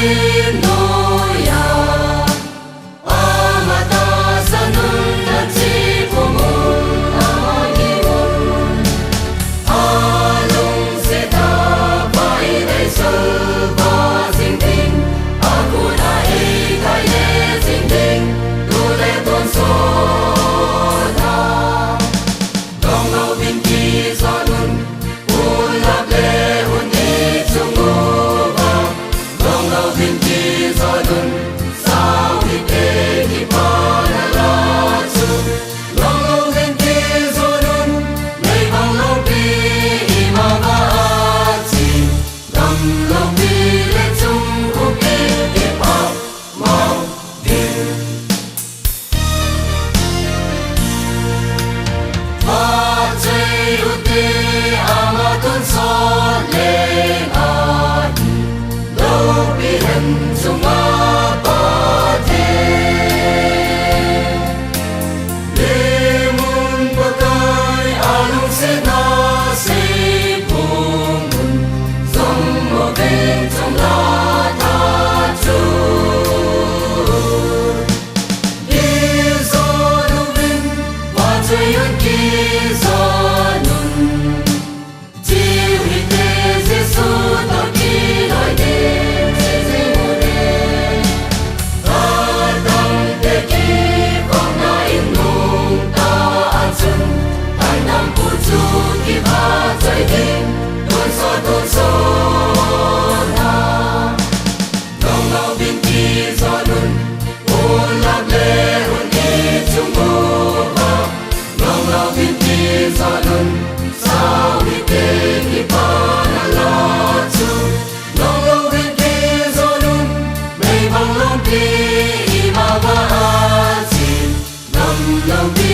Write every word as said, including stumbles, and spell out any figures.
Noia, amata sanun na chi kumun amagi un. Alung seta pai dai so ba sing ding. Akuna ei kai le sing ding. Tu le ton so da. Dong lo bin ki so nun. Un lap le un i chung uva. Long lo vin ti zo nun, sao hi te ki pa na la chu. Long lo vin ti zo nun, nei bang lo pi i ma va a chi. Dam lo pi le chung u pi i pa mau din. Vachei ute ama tun sot leng ahi, lopi hen chunga Pathen. Lemun Pakai alungsetna seipum un, zong mo veng chungla ta chu. Kizon uvin, vachoi un kizon un. Chiu hite Jesu toh kiloi ding chi jing ute. Atang te kikhopna in nungta a chun, thaindampu chu kivachoi ding, tonsot tonsot na. Long lo vin kizon un, un lap le un i chung uva. Long lo vin kizon un, sao hi te ki pa na la chu. Long lo vin kizon un, mei bang long pi i ma va a chi. Long lo pi